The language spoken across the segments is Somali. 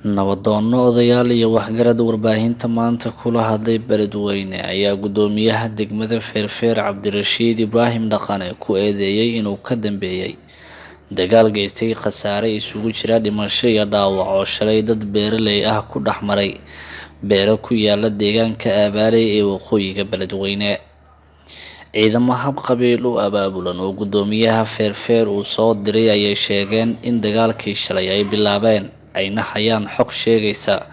Nabadoonno, odayaal iyo waxgarad warbaahinta maanta kula hadlay Beledweyne ayaa guddoomiyaha degmada Feerfeer Cabdirashiid Ibraahim Dhaqane ku eedeeyay inuu ka dambeeyay dagaal geystay khasaare isugu jira dhimasho iyo dhaawac oo shalay dad beeraley ah ku dhex maray beero ku yaala deegaanka Aabaaley ee waqooyiga Beledweyne. Ciidamo hab qabiil u abaabulan oo guddoomiyaha Feerfeer uu soo diray ayay sheegeen in dagaalkii shalay ay bilaabeen, ayna hayaan xog sheegaysa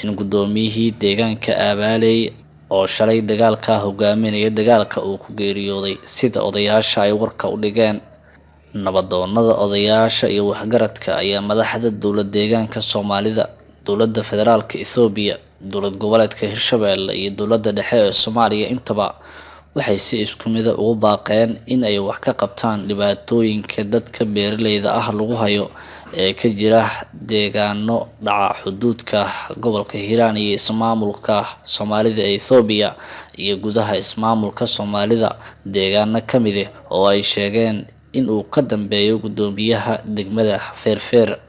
in guddoomiyihii deegaanka Aabaaley oo shalay dagaalka hogaaminaya dagaalka uu ku geeriyooday, sida odayaasha ay warka u dhigeen. Nabadoonada, odayaasha iyo waxgaradka ayaa madaxda dowlad deegaanka Soomaalida, dowladda federaalka Ethoobiya, dowlad goboleedka Hirshabeelle iyo dowladda dhexe ee Soomaaliya intaba waxay si isku mid ah ugu baaqeen in ay wax ka qabtaan dhibaatooyinka dadka beeraleyda ah lagu hayo ee ka jira deegaano dhaca xuduudka gobolka Hiiraan iyo ismaamulka Soomaalida ee Ethoobiya iyo gudaha ismaamulka Soomaalida deegaano ka mid ah oo ay sheegeen in uu ka dambeeyo guddoomiyaha degmada Feerfeer.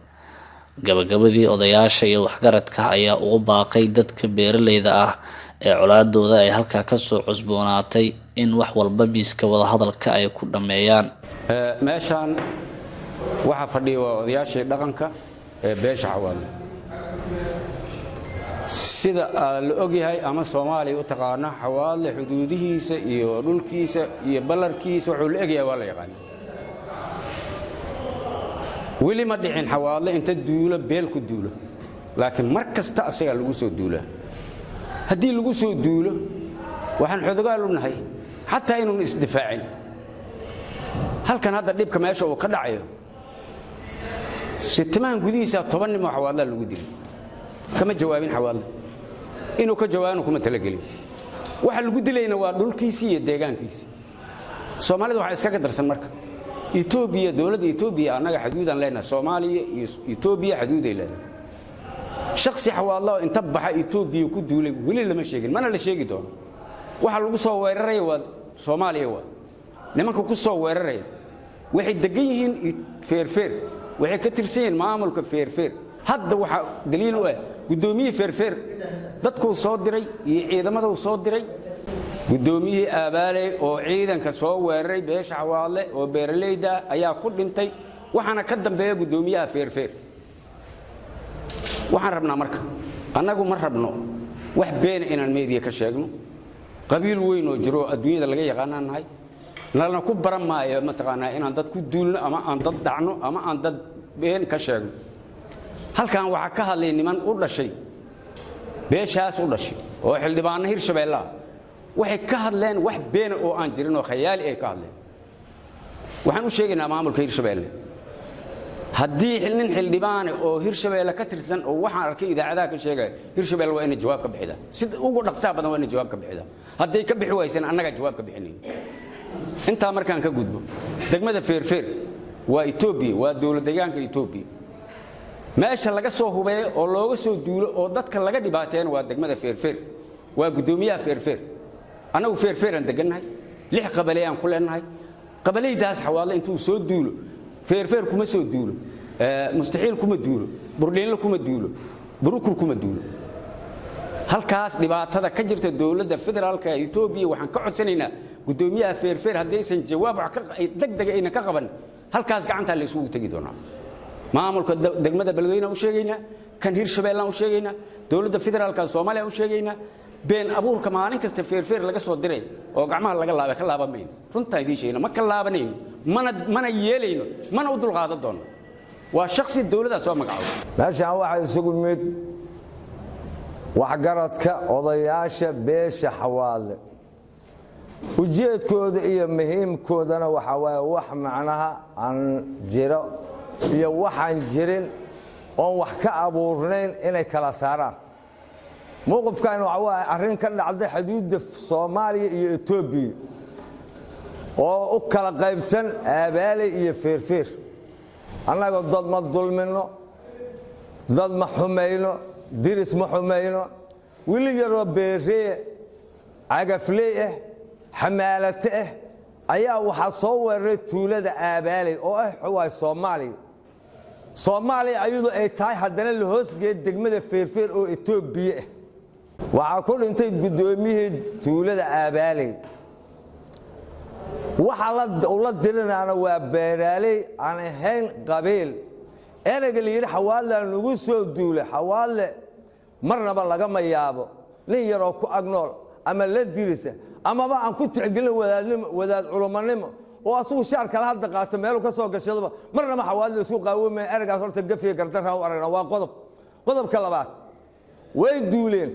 Gabagabadii, odayaasha iyo waxgaradka ayaa ugu baaqay dadka beeraleyda ah ee colaadooda ay halkaa kasoo cusboonaatay in wax walba miiska wadahadalka ay ku dhammeeyaan. Meeshaan waxaa fadhiya waa odayaashii dhaqanka ee beesha Xawaadle. Sida la ogyahay ama Soomaaliya u taqaana, Xawaadle xuduudihiisa iyo dhulkiisa iyo ballarkiisa wuxuu la egyahay waa la yaqaana. Weli ma dhicin Xawaadle inta duulo beel ku duulo, laakiin mar kasta asagaa lagu soo duulaa. Haddii lagu soo duulo, waxaan xodogaal u nahay xataa inuun isdifaacin. Halkan hadda dhibka meesha uu ka dhacayo, sitimaan gudihiisa 10 nin oo Xawaadlaa lagu dilay. Kama jawaabin Xawaadle, inuu ka jawaabana kuma talagelin. Waxa lagu dilayna waa dhulkiisii iyo deegaankiisii. Soomaalida waxaa iskaga darsan marka Etoobiya, dowladda Etoobiya. Annaga xaduudaan leenahay, Soomaaliya iyo Etoobiya xaduuday leedahay. Shaksi Xawaadla oo inta baxa Etoobiya ku duulay weli lama sheegin, mana la sheegi doono. Waxa lagu soo weeraraya waa Soomaaliya, waa nimanka ku soo weeraraya. Waxay degan yihiin Feerfeer, waxay ka tirsan yihiin maamulka Feerfeer. Hadda waxaa daliil u ah guddoomiyihii Feerfeer dadkuu soo diray iyo ciidamaduu soo diray. Guddoomiyihii Aabaaley oo ciidanka soo weeraray beesha Xawaadle oo beeralayda ayaa ku dhintay, waxaana ka dambeeya guddoomiyaha Feerfeer. Waxaan rabnaa marka, annagu ma rabno wax beena inaan meediya ka sheegno. Qabiil weyn oo jiro oo adduunyada laga yaqaanaan nahay, nalna ku baran maayo mataqaanaa inaan dad ku duulno ama aan dad dhacno ama aan dad been ka sheegno. Halkan waxaa ka hadlay niman u dhashay beeshaas u dhashay oo xildhibaano Hirshabeellaha. Waxay ka hadleen wax beena oo aan jirin oo khayaali ay ka hadleen. Waxaan u sheegaynaa maamulka Hirshabeelle, haddii nin xildhibaane oo Hirshabeelle ka tirsan oo waxaan arkay idaacadaha ka sheegaya, Hirshabeelle waa inay jawaab ka bixidaa sida ugu dhaqsaha badan, waa inay jawaab ka bixidaa. Hadday ka bixi waysana, annagaa jawaab ka bixinayn. Intaa markaan ka gudbo, degmada Feerfeer waa Etoobiya, waa dowlad deegaanka Etoobiya. Meesha laga soo hubeeyo oo looga soo duulo oo dadka laga dhibaateeyana waa degmada Feerfeer, waa guddoomiyaha Feerfeer. Annagu Feerfeeraan degannahay, 6 qabaleyaan ku leenahay. Qabaleydaas Xawaadle intuu soo duulo Feerfeer kuma soo duulo, Mustaxiil kuma duulo, Burdhiinle kuma duulo, Burukur kuma duulo. Halkaas dhibaatada ka jirta dowladda federaalka Etoobiya waxaan ka codsanaynaa guddoomiyaha Feerfeer, haddaysan jawaab wax degdega ayna ka qaban, halkaas gacantaa la isugu tegi doonaa. Maamulka degmada Beledweyne u sheegaynaa, kan Hirshabeellaan u sheegaynaa, dowladda federaalka Soomaaliya u sheegaynaa, been abuurka maalin kasta Feerfeer laga soo diray oo gacmaha laga laabay ka laaban mayno. Runtaan idiin sheegna, ma ka laabanayno, mana yeelayno, mana u dulqaadan doono. Waa shaksi dowladdaa soo magacaabay. Meeshaan waxaa isugu mid waxgaradka odayaasha beesha Xawaadle. Ujeedkooda iyo muhiimkoodana waxaa waaye wax macnaha aan jiro iyo waxaan jirin oon wax ka abuurnayn inay kala saaraan. Mowqifkan waxa waaye arrin ka dhacday xuduudda Soomaaliya iyo Etoobiya oo u kala qaybsan Aabaaley iyo Feerfeer. Annaga dad ma dulminno, dad ma xumayno, diris ma xumayno. Wili yaroo beeree cagafley ah, xamaalate ah ayaa waxaa soo weeraray tuulada Aabaaley oo ah waay Soomaaliya. Soomaaliya ayadoo ay tahay haddana la hoosgeeya degmada Feerfeer oo Etoobiya ah. Waxaa ku dhintay guddoomiyihii tuulada Aabaaley. Waxa ula dirinaana waa beeraaley aan ahayn qabiil. Ereyga la yidhi Xawaadle nagu soo duulay, Xawaadle marnaba lagama yaabo nin yaroo ku agnool ama la dirisa amaba aan ku tixgelin wadaadnimo, wadaad culumanimo oo asugu shaar kale hadda qaato meelu ka soo gashadaba, marnaba Xawaadle isku qaawamaya. Ereygaas horta gafiya gardarraa u aragna. Waa qodob. Qodobka labaad, way duuleen,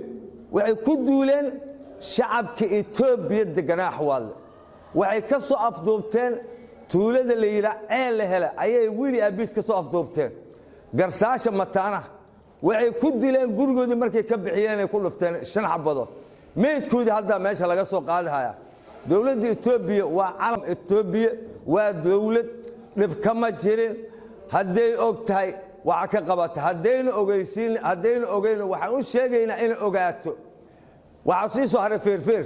waxay ku duuleen shacabka Etoobiya deganaa Xawaadle. Waxay ka soo afduubteen tuulada la yidhaa Ceel la Hele ayay wiili aabiis ka soo afduubteen. Garsaasha mataanaha waxay ku dileen gurigoodii markay ka bixiyeen ay ku dhufteen 5 xabadood. Meydkoodii haddaa meesha laga soo qaadihaya. Dowladda Etoobiya waa calam, Etoobiya waa dowlad, dhib kama jirin. Hadday og tahay waxa ka qabata, haddayna ogeysiin, haddayna ogeyna waxaan u sheegaynaa inay ogaato. Waxaa sii soo haray Feerfeer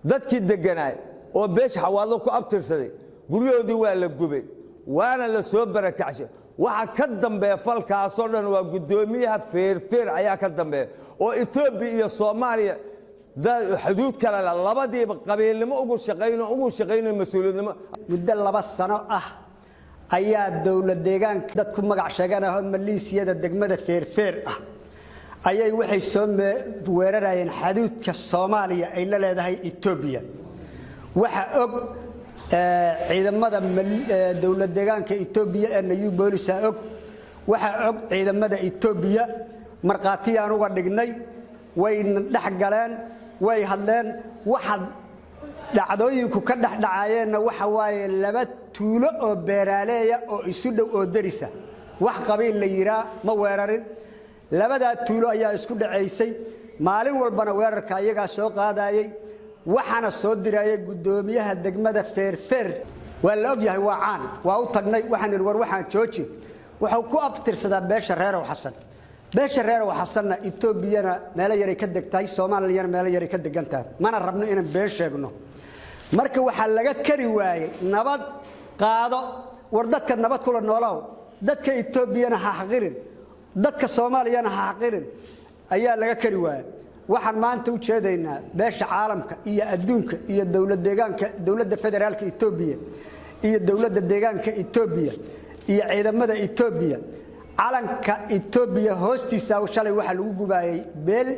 dadkii degganaay oo beesha Xawaadlo ku abtirsaday, guryahoodii waa la gubay waana la soo barakacshay. Waxa ka dambeeya falkaasoo dhan waa guddoomiyaha Feerfeer ayaa ka dambeeya, oo Etoobiya iyo Soomaaliya xuduud kalena labadiiba qabiilnimo ugu shaqayno, ugu shaqayno mas-uuliyadnimo. Muddo 2 sano ah ayaa dowlad deegaanka dad ku magac sheeganaho maliisiyada degmada Feerfeer ah ayay waxay soo weerarayeen xaduudka Soomaaliya ay la leedahay Etoobiya. Waxa og ciidamada dowlad deegaanka Etoobiya ee New Boolisa og, waxa og ciidamada Etoobiya, markhaatiyaan uga dhignay. Way dhex galeen, way hadleen. Waxa dhacdooyinku ka dhex dhacayeenna waxa waaye 2 tuulo oo beeraaleeya oo isu dhow oo darisa. Wax qabiil la yiraa ma weerarin. Labadaa tuulo ayaa isku dhacaysay. Maalin walbana weerarka iyagaa soo qaadayay, waxaana soo dirayay guddoomiyaha degmada Feerfeer. Waa la og yahay, waa caan. Waa u tagnay, waxaan idhi war waxaan jooji. Wuxuu ku abtirsadaa beesha Reerow Xasan. Beesha Reerow Xasanna Etoobiyana meelo yaray ka degtahay, Soomaaliyana meelo yaray ka degan tahay. Mana rabno inaan been sheegno. Marka waxaa laga kari waayey nabad qaado, war dadka nabad kula noolow, dadka Etoobiyana ha xaqirin, dadka Soomaaliyana ha xaqirin, ayaa laga kari waayey. Waxaan maanta u jeedaynaa beesha caalamka iyo adduunka iyo dowlad deegaanka, dowladda federaalka Etoobiya iyo dowladda deegaanka Etoobiya iyo ciidamada Etoobiya. Calanka Etoobiya hoostiisa shalay waxaa lagu gubaayay beel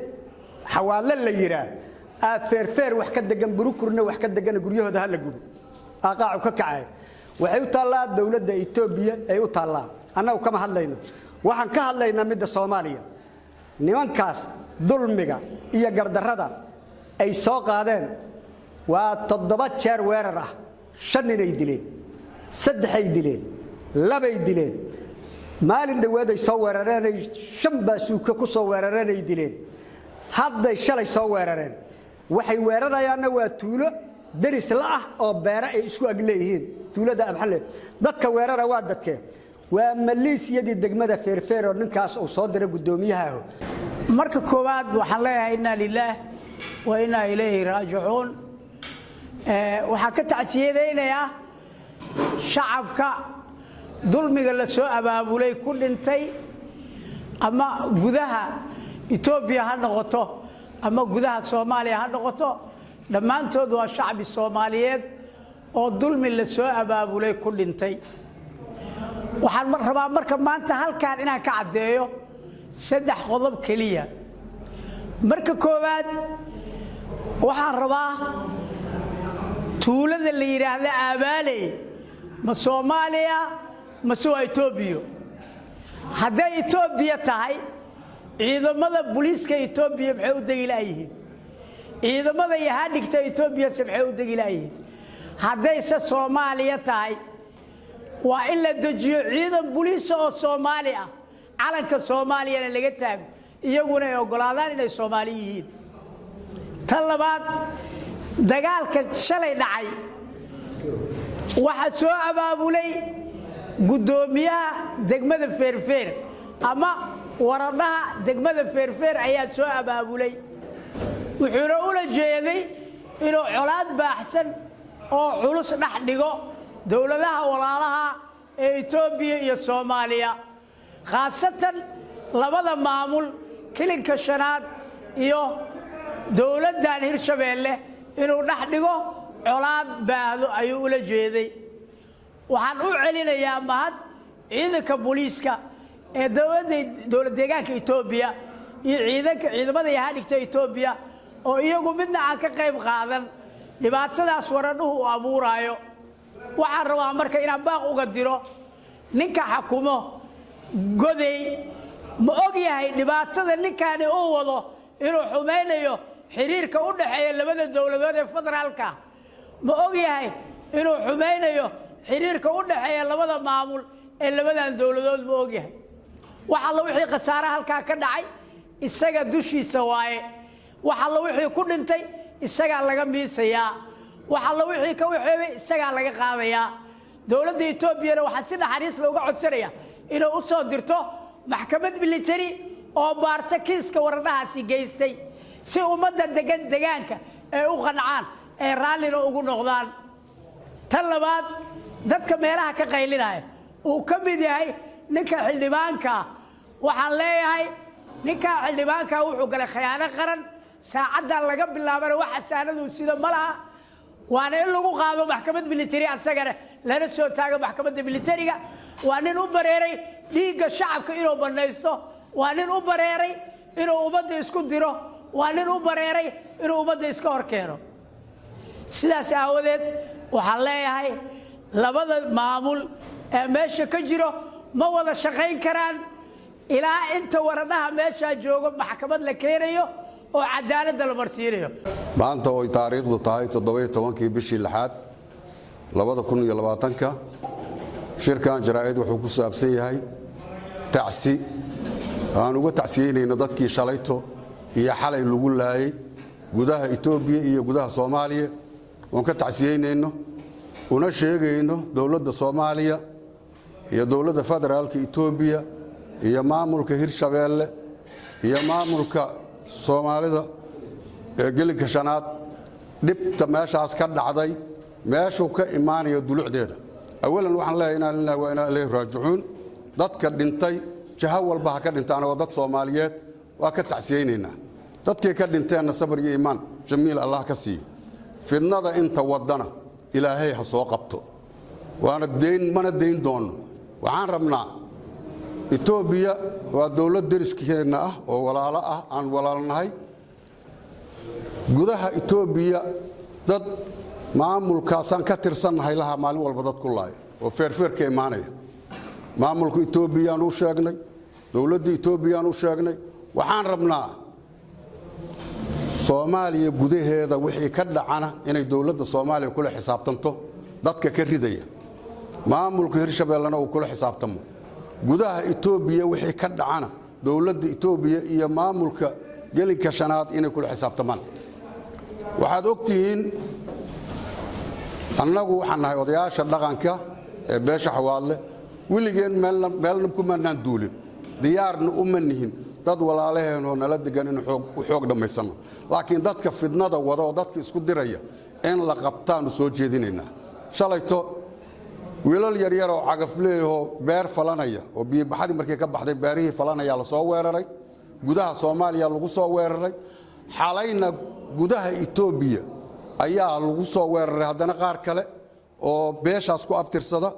Xawaadle la yiraa aa Feerfeer wax ka degan, Burukurna wax ka degan, guryahooda ha la gubo, aqaacu ka kacay. Waxay u taallaa dowladda Etoobiya ay u taallaa, annagu kama hadlayno. Waxaan ka hadlaynaa midda Soomaaliya. Nimankaas dulmiga iyo gardarrada ay soo qaadeen waa 7 jeer weerar ah. 5 ninay dileen, 3ay dileen, 2bay dileen. Maalin dhowaad ay soo weerareen, ay 5 baasuuka ku soo weerareen, ay dileen. Hadday shalay soo weerareen. Waxay weerarayaanna waa tuulo deris la ah oo beere ay isku ag leeyihiin, tuulada Abxalle. Dadka weerara waa dadkee? Waa maliisiyadii degmada Feerfeer oo ninkaas uu soo diray guddoomiyaha. Marka koowaad waxaan leeyahay inna lillaah wa inna ilayhi raajicuun. Waxaan ka tacsiyadeynayaa shacabka dulmiga la soo abaabulay ku dhintay, ama gudaha Etoobiya ha noqoto ama gudaha Soomaaliya ha noqoto, dhammaantood waa shacbi Soomaaliyeed oo dulmi la soo abaabulay ku dhintay. Waxaan rabaa marka maanta halkaan inaan ka caddeeyo 3 qodob keliya. Marka koowaad waxaan rabaa tuulada la yiraahdo Aabaaley ma Soomaaliya mase waa Etoobiya? Hadday Etoobiya tahay, ciidamada booliiska Etoobiya maxay u degi laayihiin? Ciidamada yahaadhigta Etoobiya se maxay u degi laayihiin? Haddayse Soomaaliya tahay, waa in la dejiyo ciidan booliis oo Soomaali ah, calanka Soomaaliyana laga taago, iyaguna ay oggolaadaan inay Soomaali yihiin. Tan labaad, dagaalka shalay dhacay waxaa soo abaabulay guddoomiyaha degmada Feerfeer ama waradhaha degmada Feerfeer ayaa soo abaabulay. Wuxuuna ula jeeday inuu colaad baaxsan oo culus dhex dhigo dowladaha walaalaha ee Etoobiya iyo Soomaaliya. Khaasatan labada maamul, Kilinka Shanaad iyo dowladdan Hirshabeelle, inuu dhex dhigo colaad baahdo ayuu ula jeeday. Waxaan u celinayaa mahad ciidanka booliiska ee dowladda dowlad deegaanka Etoobiya iyo ciidanka ciidamada yahaadhigta Etoobiya, oo iyagu midna aan ka qayb qaadan dhibaatadaas waradhuhu uu abuuraayo. Waxaan rabaa marka inaan baaq uga diro ninka xakumo Godey. Ma og yahay dhibaatada ninkaani uu wado inuu xumaynayo xiriirka u dhexeeya labada dowladood ee federaalka? Ma og yahay inuu xumaynayo xiriirka u dhexeeya labada maamul ee labadan dowladood? Ma og yahay? Wax alla wixii khasaare halkaa ka dhacay isaga dushiisa waaye. Wax alla wixii ku dhintay isagaa laga miisayaa. Wax alla wixii ka waxeebay isagaa laga qaadayaa. Dowladda Etoobiyana waxaan si naxariis looga codsanayaa inuu u soo dirto maxkamad military oo baarta kiiska waradhahaasi geystay, si ummadda degan degaanka ay u qancaan, ee raallina ugu noqdaan. Tan labaad, dadka meelaha ka qaylinaya uu ka mid yahay ninka xildhibaanka, waxaan leeyahay ninka xildhibaanka wuxuu galay khiyaano qaran. Saacaddan laga bilaabana wax xasaanaduu sida ma laha, waana in lagu qaado maxkamad military, asagana lana soo taago maxkamadda militariga. Waa nin u bareeray dhiigga shacabka inuu banaysto, waa nin u bareeray inuu ummadda isku diro, waa nin u bareeray inuu ummadda iska hor keeno. Sidaas aawadeed waxaan leeyahay labada maamul ee meesha ka jiro ma wada shaqayn karaan ilaa inta waradhaha meeshaa joogo maxkamad la keenayo oo cadaaladda la marsiinayo. Maanta oo ay taariikhdu tahay 17-kii bishii lixaad 2020-ka, shirkan jaraa'id wuxuu ku saabsan yahay tacsi aan uga tacsiyeynayno dadkii shalayto iyo xalay lagu laayay gudaha Etoobiya iyo gudaha Soomaaliya. Oon ka tacsiyeynayno una sheegayno dowladda Soomaaliya iyo dowladda federaalka Etoobiya iyo maamulka Hirshabeelle iyo maamulka Soomaalida ee Gelinka Shanaad dhibta meeshaas ka dhacday meeshuu ka imaanayo dulucdeeda. Awalan waxaan leeyahay inaa lillahi wa inaa ilayhi raajicuun. Dadka dhintay jaho walba ha ka dhintaan, waa dad Soomaaliyeed, waa ka tacsiyeynaynaa. Dadkii ka dhinteenna sabar iyo iimaan jamiil Allah ka siiyo. Fidnada inta waddana Ilaahay ha soo qabto, waana dayn mana dayn doonno. Waxaan rabnaa, Etoobiya waa dowlad deriskeenna ah oo walaalo ah, aan walaalnahay. Gudaha Etoobiya dad maamulkaasaan ka tirsannahay laha maalin walba dad ku laaya oo Feerfeer ka imaanaya. Maamulka Etoobiyaan u sheegnay, dowladda Etoobiyaan u sheegnay, waxaan rabnaa Soomaaliya gudaheeda wixii ka dhacana inay dowladda Soomaaliya kula xisaabtanto dadka ka ridaya, maamulka Hirshabeellena uu kula xisaabtamo. Gudaha Etoobiya wixii ka dhacana dowladda Etoobiya iyo maamulka Gelinka Shanaad inay kula xisaabtamaan. Waxaad og tihiin, annagu waxaan nahay odayaasha dhaqanka ee beesha Xawaadle. Weligeen meelna kumanaan duulin, diyaarna uma nihin dad walaalaheenoo nala degan in u xoog dhammaysanno, laakiin dadka fidnada wada oo dadka isku diraya in la qabtaanu soo jeedinaynaa. Shalayto wiilal yaryar oo cagafleeyahoo beer falanaya oo biyobaxadii markii ka baxday beerihii falanaya la soo weeraray, gudaha Soomaaliya lagu soo weeraray. Xalayna gudaha Etoobiya ayaa lagu soo weeraray haddana qaar kale oo beeshaas ku abtirsada.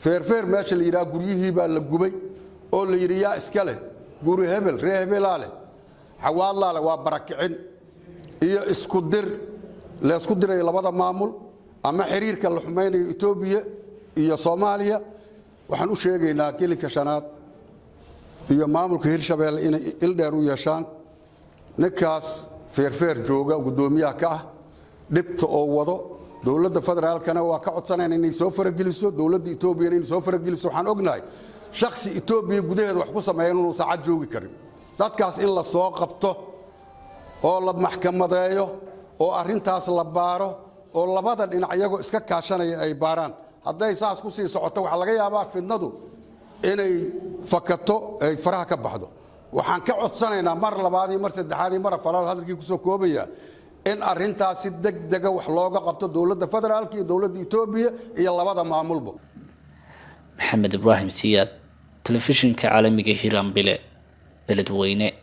Feerfeer meesha la yidhaha guryihii baa la gubay oo la yidhi yaa iska leh guri hebel, ree hebelaa leh, Xawaadlaa leh. Waa barakicin iyo isku dir laysku dirayo labada maamul ama xiriirka la xumaynayo Etoobiya iyo Soomaaliya. Waxaan u sheegaynaa Gelinka Shanaad iyo maamulka Hirshabeelle inay ildheer u yeeshaan ninkaas Feerfeer jooga guddoomiyaha ka ah dhibta oo wado. Dowladda federaalkana waa ka codsanayna inay soo farageliso, dowladda Etoobiyana inay soo farageliso. Waxaan ognahay shaksi Etoobiya gudaheeda wax ku sameeya inuu saacad joogi karin. Dadkaas in la soo qabto oo la maxkamadeeyo oo arrintaas la baaro oo labada dhinac iyagoo iska kaashanaya ay baaraan. Hadday saas ku sii socoto waxaa laga yaabaa fidnadu inay fakato, ay faraha ka baxdo. Waxaan ka codsanaynaa mar labaad iyo mar saddexaad iyo mar afaraad, hadalkii kusoo koobaya, in arrintaas si degdega wax looga qabto dowladda federaalka iyo dowladda Etoobiya iyo labada maamulba. Maxamed Ibraahim Siyaad, Telefishinka caalamiga Hiiraan Bile, Beledweyne.